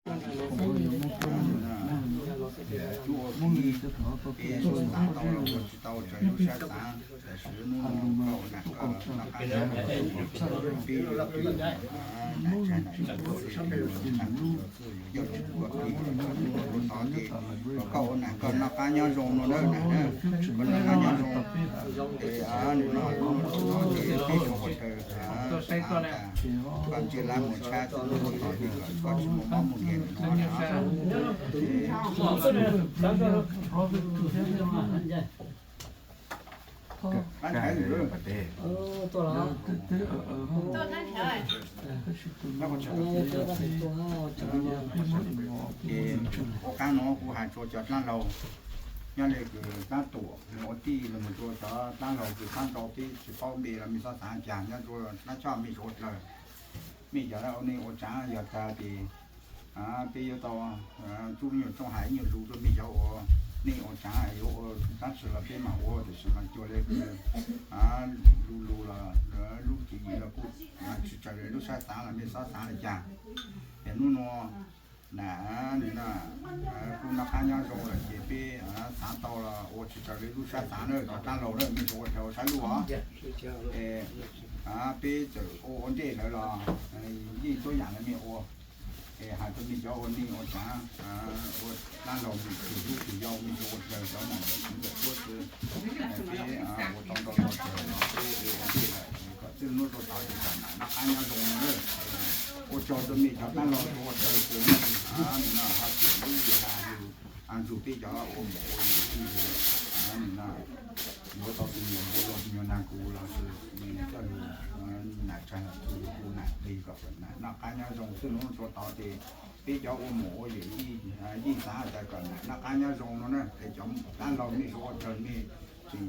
Cub ua peb tau los ua tsis tau raws lub sab xav, tab sis hnub no koj ua nam koj noj qab nyob zoo, peb yuav nam tshaj nam txhua txhua yus yog tus ua peb ua tod ces kom koj ua nam koj noj qab nyob zoo no na, nam na, koj noj qab nyob zoo. Ces nim no hnub no ces peb tau ua raws koj ntsia lab mus tshab txhua lub tod ces kom koj tsis muaj mob muaj nkeeg no na. Ces ua qab no kuv hais rau cov dab laug nyob li kws tab tuam mus ua tij los mus rau cov dab laug kws tab ntau peb tsis paub npe los mej xob xaav cas nyob rua dlaab tsi mej tsuas ua dlawg. Mej cov ua neej ua tsaav yog tas ces peb yuav tau tub nyuag tsooj hais nyuag lus rua mej cov ua neej ua tsaav yuav ua dlaab tsi los peb mam ua, tab sis mas cuag li lus lus los lub tswv yim los kuj tsis raws li lub sab xaav los mej xob xaav li cas. Ces hnub no nam kuj noj qab nyob zoo lawm ces peb xaav tau los ua tsis raws li lub sab xaav na, cov dab laug na mej tsuas ua raws ua sab lug os. Peb txawm ua ua ntej lawm los yeej tuab yaam le mej ua. Es hais rua mej cov ua neej ua tsaav, ua dab laug mus txug hlub txug yau mej tsuas ua raws cov nam ntawm txiv ntawm tuab tsi, peb ua tau ntau ntau raws los peb ua ua ntej lawm kom txij hnub rua tod ces kom nam noj qab nyob zoo na. Ua tsaug rua mej cov dab laug tsuas ua raws kws mej ho tsim lub ntu las yug nrug peb cov ua mus ua yawm yij yug, yuav tau tus nyuag npua los tus nyuag nag kuv los sis coj lug nam tshaj nam txhua yus kuj nam plig kom nam noj qab nyob zoo. Txij hnub rua tod ces peb cov ua mus ua yawm yij yeej xaav tas kom nam noj qab nyob zoo no na. Es cov dab laug mej tsuas ua raws mej tseem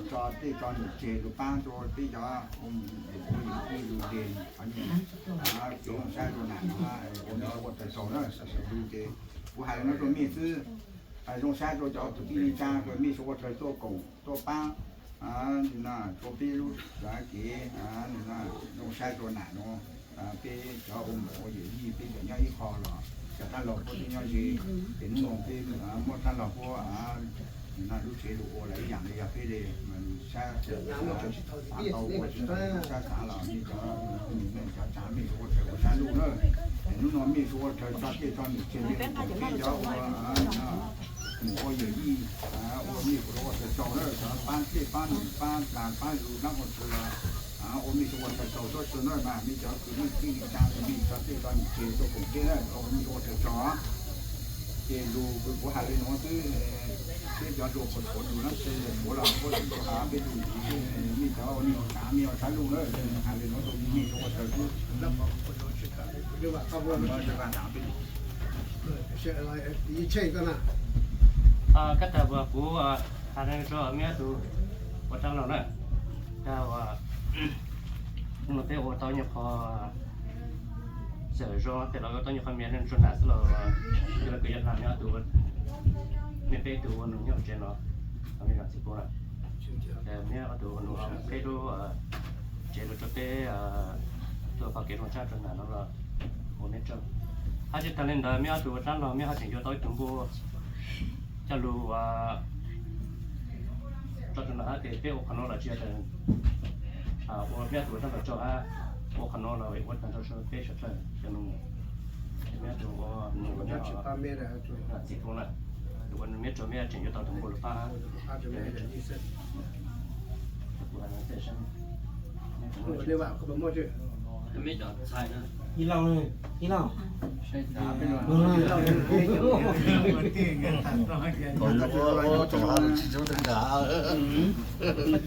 tso tej tso num tseg lug paab rua peb cov ua mus ua yawm yij lug ntes qhov nyuag zoo sab rua nam no, ua mej tsuas ua raws tsaug na. Lug ces kuv hais li no rua mej xwb, zoo sab rua cov kwv tij neej tsaa rua mej tsuas ua raws tuaj koom tuaj paab rua peb lub kev zoo sab rua nam no. Peb cov ua mus ua yawm yij peb tseem nyob ib qho los cov dab laug puab twb nyob ze, ces hnub no peb muab dab laug puab lub tsev lug ua los ib yaam li yog peb le sab tau ua tsis tau sab xaav los mej cov neej cov tsaav mej tsuas ua raws ua sab lug na. Es hnub no mej tsuas ua raws tso tej tso num tseg le koom peb cov ua mus ua yawm yij, ua mej tsuas ua raws tsaug na, cov paab dlej paab num paab dlaag paab zug dlaab ua tsi los ua mej tsuas ua raws tsaug tuab tsi na. Mas mej cov kwv tij neej tsaa mej tso tej tso num tseg tuaj koom peb na, ua mej tsuas ua raws tsaug. Ces lug kuv hais li nuav xwb, peb cov lug puas tshuav lug dlaab tsi puav los puab tsi tau has peb lug, mej cov ua neej ua tsaav mej ua sab lug na, hais li nuav rua mej tsuas ua raws xwb. Kab tas uas kuv has rua mej ob tug ua dab laug na, tag uas hnub no peb ua tau nyuag qho xwm zoo tej los ua tau nyuag qho mias le rua nam xwb los yog kws yog nam mej ob tug, mej peb tug ua nus nyob tsev no, mej zam txim pub na. Mej ob tug ua nus qheb lub tsev lug rua peb tuaj pab kev zoo sab rua nam no los ua mej tsaug. Hab tsis tag li ntawd mej ob tug ua dab laug mej ho tseem yuav tau ib tug npua coj lug ua tso rua no hab ces peb ua qhov nuav los tsis yog tas ua mej ob tug ua dab laug tsaug hab, ua qhov nuav los ua tag nrho peb suav dlawg cov nus, mej ob tug ua nus txim pub na, ua mej tsaug mej tseem yuav tau tug npua lug pab. Ib lauj, ib lauj.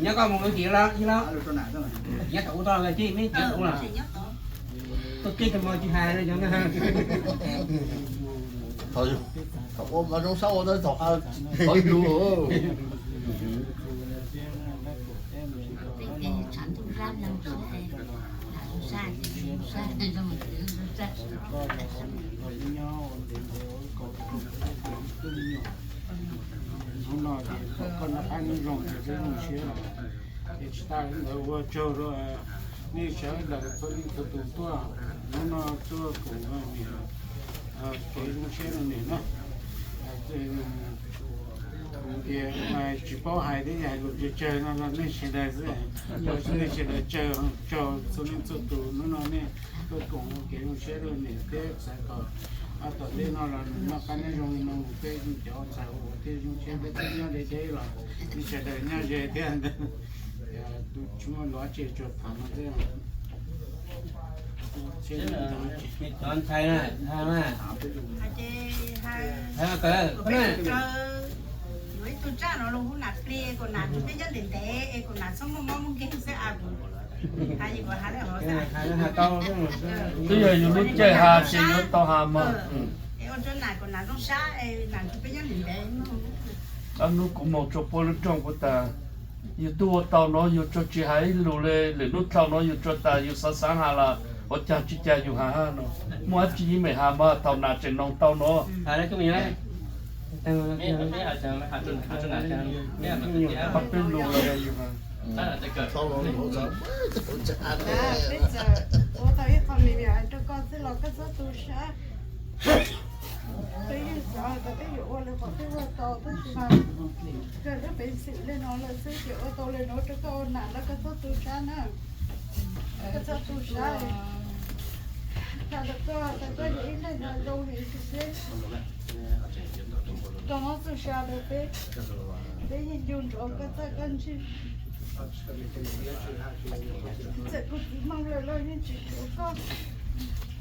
Nyob koj mus ib lauj, nyob tau ub tau los tib meb tseem ub los. Koj keb tau mo tsis hais no. Thaum ua mas zoo sab ua tau thaum ha tau yus. Hnub no ces koj noj qab nyob zoo ces peb zoo siab lawm. Ces tsis tas li ntawd ua tsaug rau nej sawv daws txhua leej txhua tus tuaj hnub no tuaj koom niam Kev zoo siab rau niam na. Tias tsis paub hais thiab, yog hais lus tsawg tsawg no los nej sawv daws xwb, nej sawv daws tsaug, tsaug txhua leej txhua tus hnub no nej tuaj koom ua kev zoo siab rau niam thiab xav kom tom ntej no los nws noj qab nyob zoo li no, peb cov txawg ua thiaj zoo siab, peb twb nyob deb deb los nej sawv daws nyob ze thiab ntag. Tsis muaj lus tsis tsuas tham no thiab. Cov ntxhais na, hais tawm, yuav ib tug tsaj no los hu nam plig, kom nam nrog peb nyob ntev ntev es kom nam txhob muaj mob muaj nkeeg xwb a. Twb yog yus lub caij has ces yuav tau has mas. Es ua rau nam kom nam zoo sab, nam nrog peb nyob ntev ntev. Ob hnub kuv mus tsuas puab lub rooj kuv tas, yus twb ua tau no yus tsuas tsis hais ib lus li, lwm hnub dhau no yus tsuas tas yus xav xav has los ua cas tsis cas yus has no. Muaj dab tsi yeej meem has mas thaum nam tseem noog tau no. Peb lus los yus has. Peb txawm ua tau ib qho me me hais rau koj xwb los koj txhob tu sab. Peb yeej xav tas peb yuav ua li qhov peb ua tau tab sis mas kawg lub peev xwm li no lawm xwb ces ua tau li no rau koj ua nam los koj txhob tu sab na. Koj txhob tu sab. Tham rau koj tas koj yog ib leeg zoo heev rau peb, koj muab txuj sa rau peb, peb yeej ncu ntsoov koj txawj koj ntse. Txawm kuv txiv Hmoob lawm los yeej tsis hlub koj.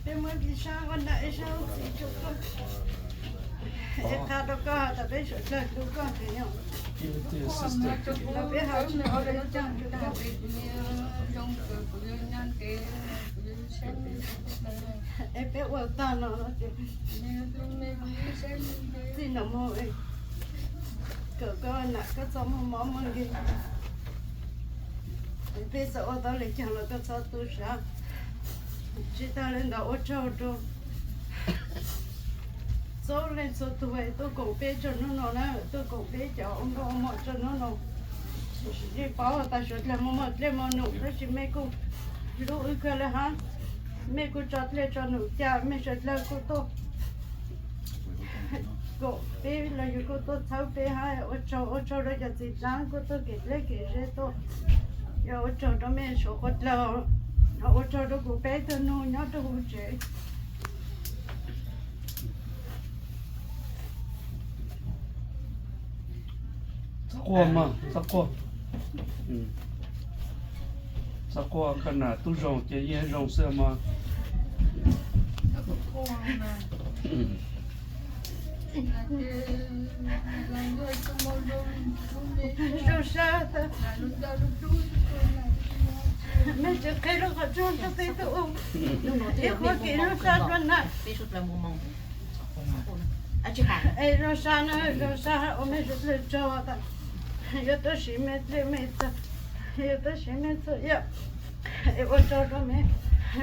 Peb muab ib sab ua nam ib sab ua txiv rau koj. Es qha rau koj tas peb sawv dlawg hlub koj heev. Los peb hais tsis tau li cas. Es peb ua tag no no ces txij no mus kom koj nam koj txhob muaj mob muaj nkeeg. Peb txawm ua tau li cas los koj txhob tu sab. Tsis tag li ntawd ua tsaug rau txhua leej txhua tus tuaj koom peb txog hnub no na, tuaj koom peb cov ua nkauj ua muam txog hnub no. Yeej paub tas sawv dlawg muaj muaj dlej muaj num tab sis mej kuj hlub wb kawg li hab. Mej kuj tso dlej tso num ca mej sawv dlawg kuj tuaj koom peb los yog kuj tuaj txhawb peb hab. Ua tsaug, ua tsaug rau cov txiv dlaab kuj tuaj kev dleb kev ze tuaj. Yog ua tsaug rau mej suav qhua dlawg, ua tsaug rau kuv peb tug nug nyob rau huv tsev. Txhob quaj mas, txhob quaj. Txhob quaj, koj nam tub zoo ces yeej zoo xwb mas. Zoo sab, mej tsis qhia lub qhov rooj rau peb tug ua ib qho kev zoo sab rau nam. Es zoo sab na, zoo sab ua mej suav dlawg tsaug tas yuav tuaj siv mej dlej mej txag, yuav tuaj siv mej txhua yam. Es ua tsaug rau mej,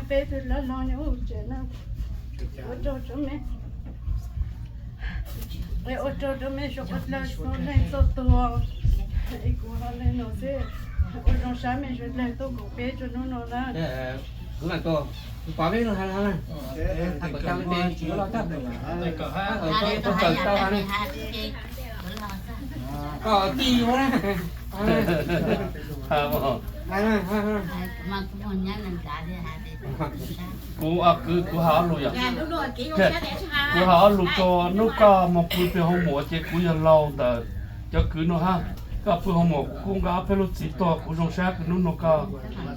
peb tug dlaab laug nyob huv tsev na, ua tsaug rau mej. Es ua tsaug rau mej suav qhua dlawg txhua leej txhua tug. Es kuv ho le no xwb, ua zoo sab mej suav dlawg tuaj koom peb txog hnub no na. Kuv mam tua, kuv pov peb lub hais los na. Koj tij ua na. Kuv, kuv, kuv has ob lus yom. Kuv has ob lus rau hnub koj moog pw peg hoo muam ces kuv yog laug ntawm cov kwv no hab. Koj pw hoo muam kuv kuj nqa ob peb lub txiv tuaj, kuv zoo sab kws hnub no koj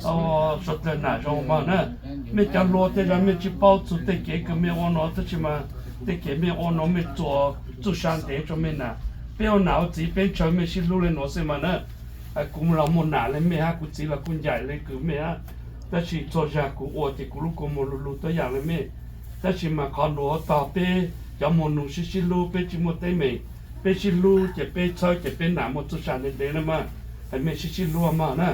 suav dlawg nam zoo mog na. Mej cov hluas tej zag mej tsis paub txug tej kev kws mej ua no tab sis mas tej kev mej ua no mej txuas txuj sa ntev rau mej nam. Peb ua nam ua txiv peb ntshaw mej sib hlub le nuav xwb mas na. Kuv los muaj nam le mej hab, kuv txiv los kuj ncaim le kws mej hab, tab sis txhua zag kuv ua ces kuv lub kua muag lug lug tuab yaam le mej. Tab sis mas qhov nuav tog peb cov muag nug sib sib hlub, peb tsis muaj teeb meem, peb sib hlub ces peb txhawb ces peb nam muaj txuj sa ntev ntev na mas. Mej sib sib hlub mog na,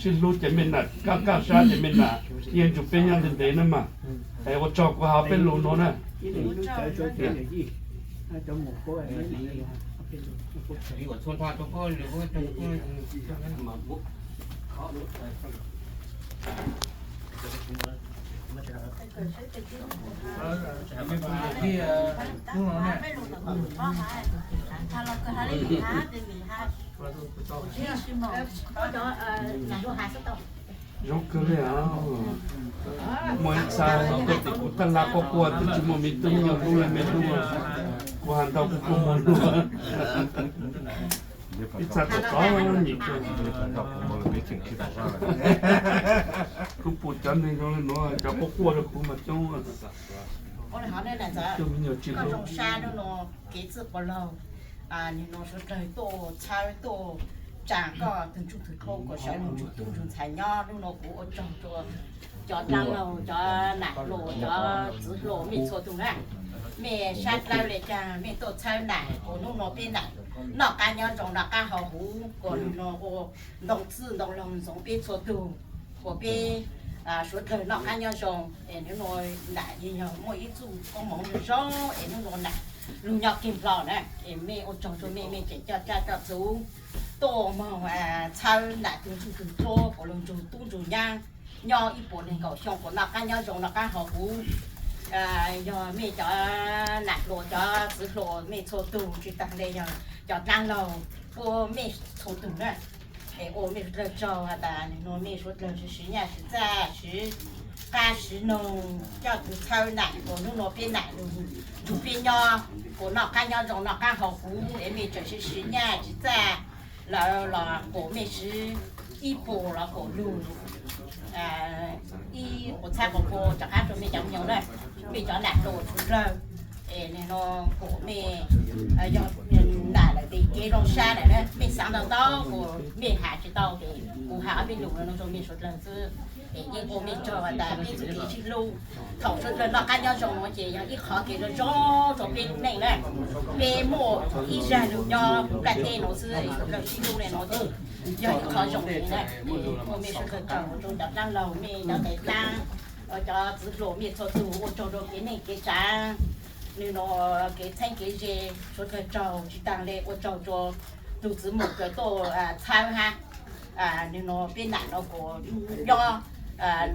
sib hlub ces mej nam kaj kaj sab ces mej nam yeej nrug peb nyob ntev ntev na mas. Ua tsaug, kuv has peb lug nuav na. Zoo kawg li os. Muaj ib txha no tuaj tim kuv tab laj quaj quaj twb tsis muaj me tub me nyuam hlub li me tub. Kuv has ntau kuv kuj muaj hlub. Ib txha tom tod nyem kawg. Kuv pum cov neeg zoo li nuav cov quaj quaj rau kuv mas coob. Tub me nyuam tsis hlub. Kev txwj quas laug, nim no suav dlawg tuaj txhawb tuaj tsaa koj tug ntsuj tug hlub kom sawv ntsug tub ntsug ntxhais nyob. Hnub no kuv ua tsaug rua cov dlaab laug, cov nam hluas, cov txiv hluas, mej txhua tug na. Mej sab dlawb le caag mej tuaj txhawb nam, kuas hnub no peb nam noj qab nyob zoo, noj qab haus huv, kuas nim no ua ntoo txwj ntoo laug ntxoov peb txhua tug, kuas peb suav dlawg noj qab nyob zoo. Es hnub no nam yog muaj ib txuj koob moov zoo zoo, es hnub no nam lug nyob kev nplho na, es mej ua tsaug rua mej, mej tseem coj tsaj coj txug tuaj moog txhawb nam tug ntsuj tug hlub kuas lug ntsug tub ntsug nyab nyob ib puas neeg nkaum xyoo, kuas noj qab nyob zoo, noj qab haus huv. Yog mej cov nam hluas, cov txiv hluas, mej txhua tug, tsis taag le yog cov dlaab laug, puab mej txhua tug na. Es ua mej suav dlawg tsaug has tas nim no mej suav dlawg siv nyaj siv txaj, siv qab siv noog coj tug txhawb nam, kuas hnub no peb nam lug nrug peb nyob, kuas noj qab nyob zoo, noj qab haus huv. Es mej tseem siv siv nyaj siv txaj lawm los kuas mej siv ib puas los kuas lug ib quas txhab quas pua rov qab rua mej cov me nyuam na, mej cov nam hluas suav dlawg. Es nim no kuas mej, yog nam lawm tes kev zoo sab lawm na, mej xaav ntau ntau kuas mej has tsis tau tes kuv has ob peb lug no rua mej suav dlawg xwb. Es yeej ua mej tsaug has tas peb txuj kev sib hlub thaum suav dlawg noj qab nyob zoo no ces yog ib qhov kev zoo zoo rua peb lub neej na. Peb muaj ib zag lug nyob nplaj teb no xwb, suav dlawg sib hlub le no ces yog ib qhov zoo le na. Ua mej suav dlawg tsaug rua cov dlaab laug, mej cov tais dlaab, cov txiv hluas, mej txhua tug ua tsaug rua kev neej kev tsav, nim no kev txheeb kev ze. Suav dlawg tsaug tsis taag le, ua tsaug rua tug txiv muam kws tuaj txhawb hab. Nim no peb nam no kuas nyob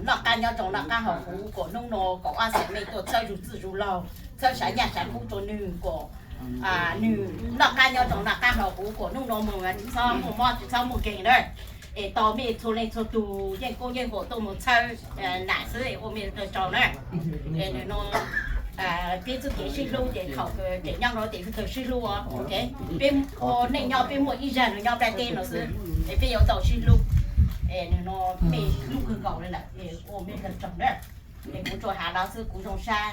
noj qab nyob zoo, noj qab haus huv, kuas hnub no kaum ob xeem mej tuaj txhawb zug txwj zug laug, txhawb sav nyaj sav kub rua nwg, kuas nwg noj qab nyob zoo, noj qab haus huv, kuas hnub no moog tsis txhob muaj mob tsis txhob muaj nkeeg na. Es tau mej txhua leej txhua tug yeej koob yeej huam tuaj moog txhawb nam xwb, ua mej suav dlawg tsaug na. Es nim no peb txuj kev sib hlub ces thaum tseem nyob no tes suav dlawg sib hlub, peb ua neej nyob peb muaj ib zag lug nyob nplaj teb no xwb, es peb yuav tau sib hlub. Es nim no mej hlub kawg nkaus le lawm, es ua mej suav dlawg tsaug na. Es kuv tsuas has no xwb, kuv zoo sab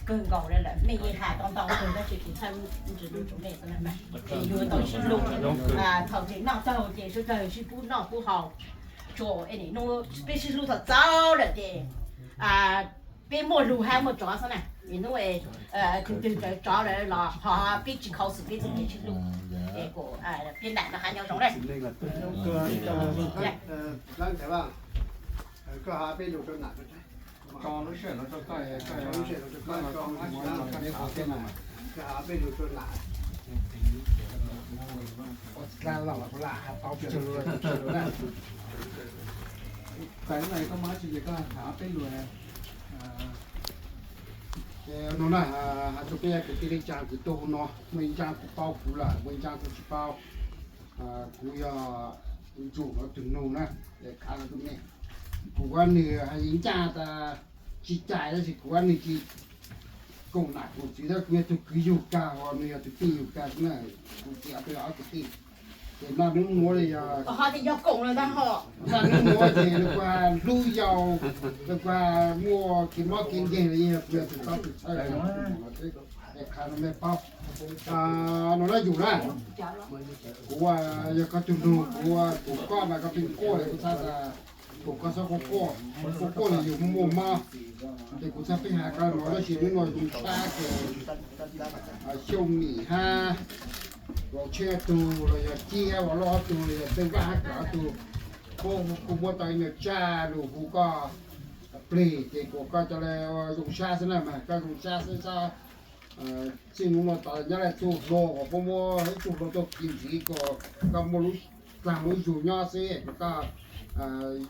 kawg nkaus le lawm, mej yeej has tau ntau kawg tab sis kuv txhawb ntsis lub tsua mej xwb na. Es yuav tau sib hlub, thaum tseem noj taug ces suav dlawg sib pub noj pub haus. Tsuas peb sib hlub thaum txaus lawm ces peb muaj lug hab muaj tsov xwb na. Es hnub tug twg txawm tsov lawm los ho peb tsis khuv xim peb txuj kev sib hlub. Es kuas peb nam noj qab nyob zoo na. Txawm no koj muaj dab tsi ces koj tham peb lus. No na, has rua peb kwv tij neej tsa kwv tuaj hauv no, muaj ib ntsab kuj paub kuv lawm, muaj ib ntsab kuj tsis paub. Kuv yog Ntsum no tug nug na, khav no rua mej. Kuv kuj nws has ncaj tas tsis cai tab sis kuv kuj nws tsis koom nam koom txiv tab kuv yog tug kwv yug kag ho nws yog tug tij yug kag xwb na. Kuv txiv ob tug kwv tij ces naj nub nuav li yog, naj nub nuav ces nws kuj hlub yau, nws kuj muaj kev mob kev nkeeg li yog kuv yog tug tau tug txhawb, es khav no mej paub. No na Yus na, kuv yog koj tug nug, kuv koom koj mas koj pheej quaj li kuv txhab tas koom koj txhob quaj quaj, quaj quaj li yus muaj mob. Ces kuv txhab pheej has koj no tab sis nub nuav zoo sab ces Xyooj Mim hab Vaum Tsheej ob tug los yog Ciab Vaum Loj ob tug los yog Txawj Vaj hab Kawm ob tug, kuj muab tau ib nyuag tsaj lug hu koj plig ces kuas koj cov le zoo sab xwb na mas koj zoo sab xwb sab. Txij nub nuav tas nyob le tug hluas uas puab muab ib tug hluas tuaj kis ntxiv kuas koj muaj lub dlaag lub zug nyob xwb kuas koj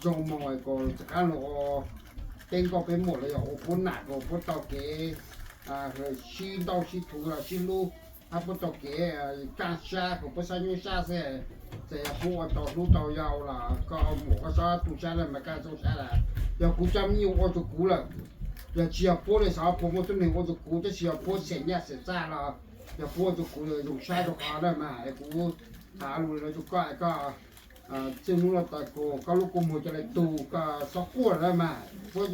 zoo moog kuas rov qaab lug ua peb nkauj peb muam los yog ua puab nam kom puab tau kev sib nrauj sib thuv los sib hlub, hab puab tau kev kaaj sab kom puab sab nyuaj sab xwb. Txawm yog puab ua tau hlub tau yau los koj muam koj xob tu sab lawm mas koj zoo sab lawm. Yog kuv cov me nyuam ua rua kuv lawm, yog tsis yog puab li xyov puas muaj tub neeg ua rua kuv, tab sis yog puab xeem nyaj xeem txaj los yog puab ua rua kuv zoo sab rua qhov na mas kuv has lus no rua koj, koj txij hnub no tas koj lub kua muag ca le tu, koj xob quaj lawm mas. Puab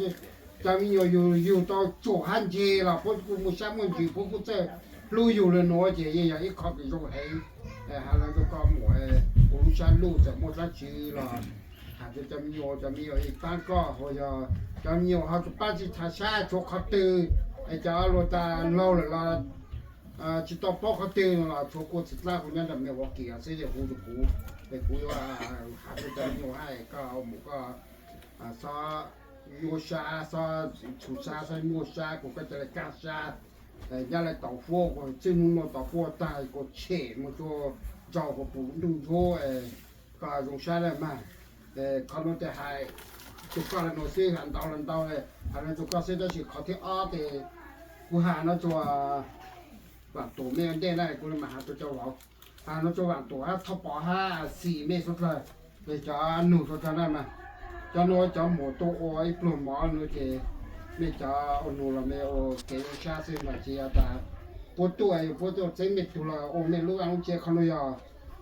cov me nyuam yug tau tsuam hab ntseg los puab kuj muaj sab muaj ntsws, puab kuj txawj hlub yug le nuav ces yeej yog ib qho kws zoo heev. Has lus rua koj muam, kuv lub sab luj txawm muaj dlaab tsi los has rua cov me nyuam, cov me nyuam yeej paab koj, ho yog cov me nyuam ho tsis paab tsi txhaj sab tshuav qhov twg, es cov luag tas laug lawm los tsis tau paub qhov twg no los tshuav kuv txiv dlaab kuv nyob nram Milwaukee xwb, yog hu rua kuv, es kuv yuav has rua cov me nyuam hab koj mus koj xob nyuaj sab, xob txhum sab, xob nyuaj sab kuas koj ca le kaaj sab. Nyab le tau fuab, txij hnub no tau fuab taag kuas tshem mus rua nraud kuas pum lub ntuj ntsuab, koj zoo sab lawm mas. Qhov nuav tes hais rua koj le nuav xwb, has ntau los ntau, has le rua koj xwb, tab sis qhov thib ob tes kuv has no rua Vaam Tuam mej ua ntej na, kuv le maam has rua cov vauv, has no rua Vaam Tuam hab Thoj Pov hab Xim mej suav dlawg, cov nug suav dlawg na mas, cov nuav cov muam tuaj ua ib pluag mov nuav ces mej cov ua nug los mej ua kev zoo sab xwb mas tsis yog tas puab tuaj, puab tuaj txeeb mej tug los ua mej lub vaj lub tsev. Qhov nuav yog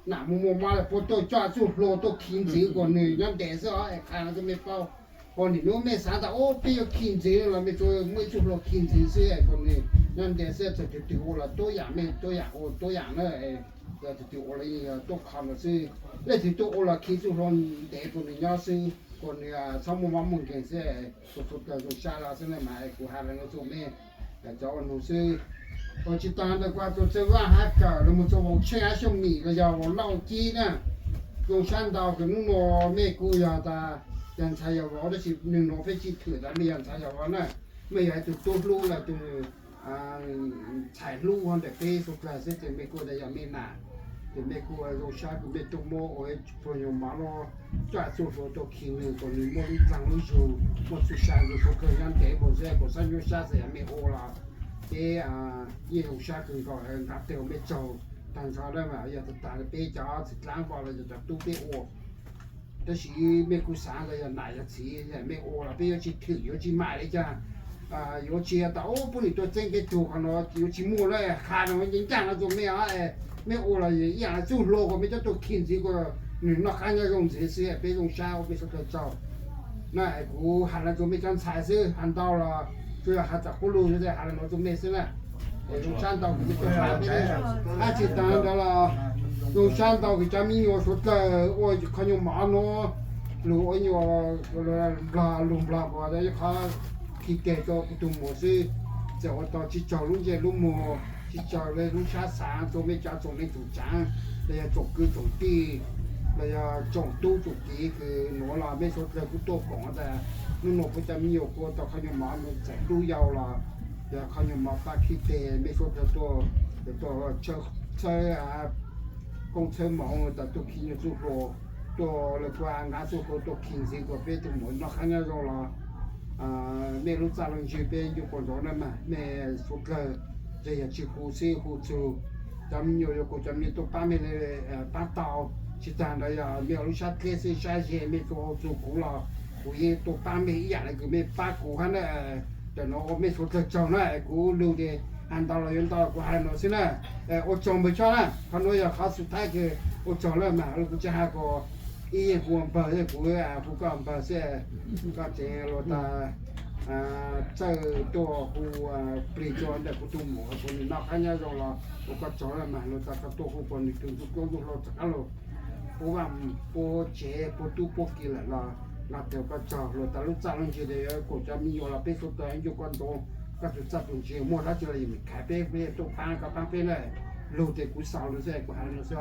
nam muaj muaj mob le puab tuaj coj txuj hlua tuaj khi ntxiv kuas nwg nyob ntev xwb os, es qha no rua mej paub. Kuas nim nuav mej xaav tas ub peb yuav khi ntxiv los mej tsuas muaj ib txuj hlua khi ntxiv xwb, kuas nwg nyob ntev xwb, txawm tug twg ua los tuab yaam, mej tuab yaam ua tuab yaam na, tug twg ua los yeej yog tuab qho nuav xwb. Leej twg tuaj ua los khi txuj hlua ntev kuas nwg nyob xwb, kuas nwg txhob muaj mob muaj nkeeg xwb. Kuv tsuas kawg zoo sab los xwb na mas kuv has le nuav rua mej cov ua nug xwb. Kuas tsis taag ntawd kuv has rua Txawj Vaaj hab kawm los mus rua Vaus Tsheej hab Xyooj Mim los yog Vaus Lauj Cib na, zoo sab ntau kws nub nuav mej kuj yog tas yog ntxhais yog vauv tab sis nwg nuav peb tsi thwm tas mej yog ntxhais yog vauv na, mej yog ib tug tub hlub los tug ntxhais hlub ntawm peb suav dlawg xwb ces mej kuj tas yog mej nam, ces mej kuj zoo sab kws mej tuaj muab ua ib pluag nyuag mov nuav coj txuj hlua tuaj khi nwg kuas nwg muaj lub dlaag lub zug, muaj txuj sa nkaus suav dlawg nyob ntev npaum xwb, kuas xob nyuaj sab xwb, yog mej ua los peb yeej zoo sab kawg nkaus, nqaj teg ua mej tsaug taag nrho na mas. Yog tas tas peb cov txiv dlaab voj los yog cov tub peb ua, tab sis mej kuj xaav tas yog nam yog txiv, mej ua los peb yuav tsi thwm yuav tsi mam li cas, yuav tsi tas ub puab nim tuaj txeeb peb tug, qhov nuav yuav tsi muaj na, qha no ncaaj no rua mej os, mej ua los ib yaam txuj hlua kuas mej coj tuaj khi ntxiv kuas nwg noj qab nyob zoo ntxiv xwb, peb zoo sab ua mej suav dlawg tsaug na. Kuv has le rua mej cov ntxhais xwb, has ntau los tsuas yog has txawm qub lug, has le nuav rua mej xwb na. Zoo sab ntau kws mej tuaj pab peb, dab tsi taag ntawd los zoo sab ntau kws cov me nyuam suav dlawg ua qhov nyuag mov nuav, lug ua nyuag nplog lug nplog kuas ib qhov khi teg rua kuv tug muam xwb, txawm ua tau tsi tsaug lub ntsej lub muag, tsi tsaug le lub sab xaav rua mej cov tsoom neej tsoom tsaav los yog tsoom kwv tsoom tij los yog tsoom tub tsoom kiv kws nuav los mej suav dlawg kuj tuaj koom tas nub nuav puab cov me nyuam kuj ua tau qhov nyuag mov txawm dub yau los yog qhov nyuag mov pab khi teg, mej suav dlawg tuaj, tuaj txhawb koob txhawb moov tas tuaj khi nyuag txuj hlua, tuaj le kua nqaj txuj hlua tuaj khi ntxiv kuas peb tug muam noj qab nyob zoo los mej lub txaj lub ntsig peb ncu quas nrov na mas. Mej suav dlawg, yog tsi hu xwb hu txug cov me nyuam yuav kuas cov me nyuam tuaj pab mej le pab tau, tsi taag ntawd yog mej lub sab dleb xwb sab ze mej tuaj hu txug kuv los kuv yeej tuaj pab mej ib yaam le kws mej pab kuv hab na. Tam nuav ua mej suav dlawg tsaug na, kuv lug tes has ntau los yuav ntau, kuv has le nuav xwb na. Ua tsaug npaum coj na, qhov nuav yog qhov xu thaib kws ua tsaug na mas, kuv tsi has kuas ib yeej hu ua npawg, kuv hu koj npawg xwb, koj tseem lug tas txawj tuaj hu plig rua ntawm kuv tug muam kuas nwg noj qab nyob zoo los ua koj tsaug na mas, lug tas koj tuaj hu kuas nwg tug ntxuj tub ntxuj hlua rov qab lug puab vaaj puab tsev puab tub puab kiv lawm los, no tes koj tsaug. Lug tas lub txaj lub ntsig tes yuav kuas cov me nyuam los peb suav dlawg ncu koj nrov, koj tug txaj tug ntsig muaj dlaab tsi los yog mej khaiv peb, peb tuaj paab koj paab peb na. Lug tes kuv xaus lug xwb, kuv has le nuav xwb.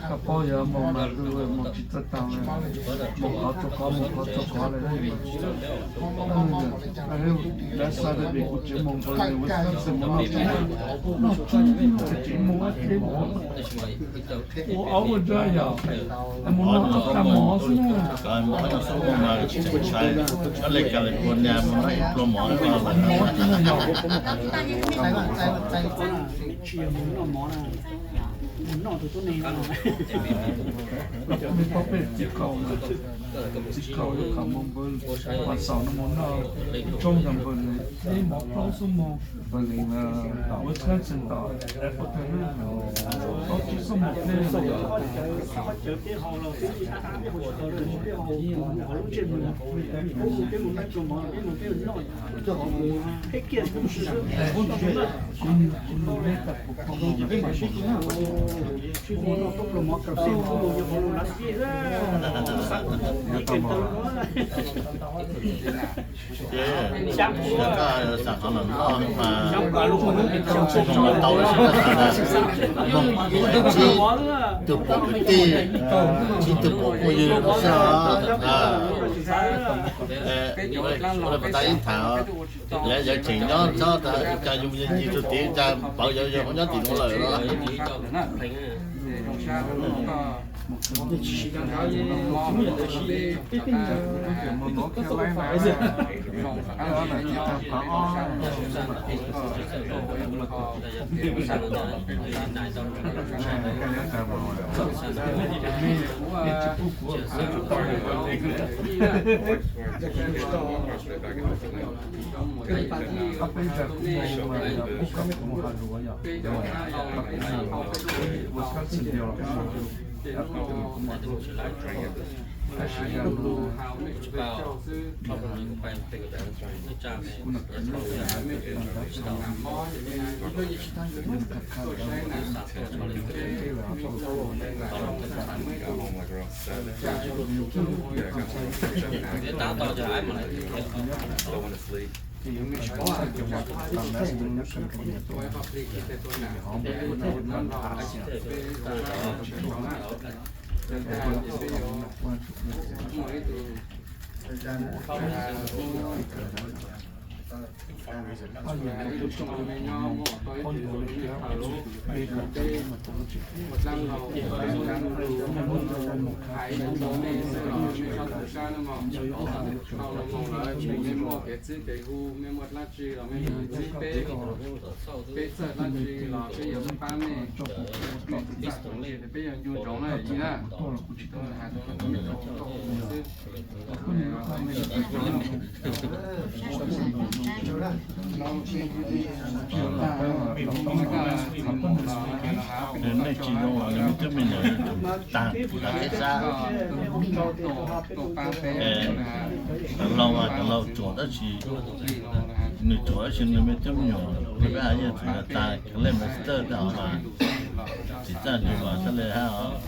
Koj paub yog mus mas mus tsis txawj tag li, mus qhov txog qhov, mus qhov txog qhov li. Lawv xa rau pem kuv tsev mus nqaws li, Wisconsin mus noj tsev, noj tsev, tsev mus ua tsev mus ua aub ua dab yog mus noj tag mov xwb na. Mus noj xub mus mas tsis tshua tshai, nyob li California mus noj ib pluag mov no. Tsis yog mus noj mov na, mus noj tus tuab neeg no. Peb txiv kaus, txiv kaus yuav kom mus npawg Pas Xaus no mus noj tsoob nrog npawg Lis, ib mov plaub xuab moos, Wisconsin tom Appleton, plaub tsib xuab moos peb. Xav qhov los noj mas tsis zoo tau li, tsis tau xav na. Tsib tug pom kwv tij, tsib tug pom phooj ywg no xwb os. Ua li puas tas ib tham, lawv yawg tseem nyob txhob tas cas, yus yawg ncig rau tid cas pawv yawg yawg nyob tim no lawm los. Peb txawj dab tsi los peb yuav pab mej, peb yuav ncu ntsoov na yij na. Nej tsis zoo los nej me tub me nyuam yuav tsum tag tag teb sab. Cov laus mas cov laus tsuas tab sis, nws tsuas tab sis nws me tub me nyuam peb hais yeej txawm tag claim master tag mas tsis txaj ntsig mas txhaj le hab os.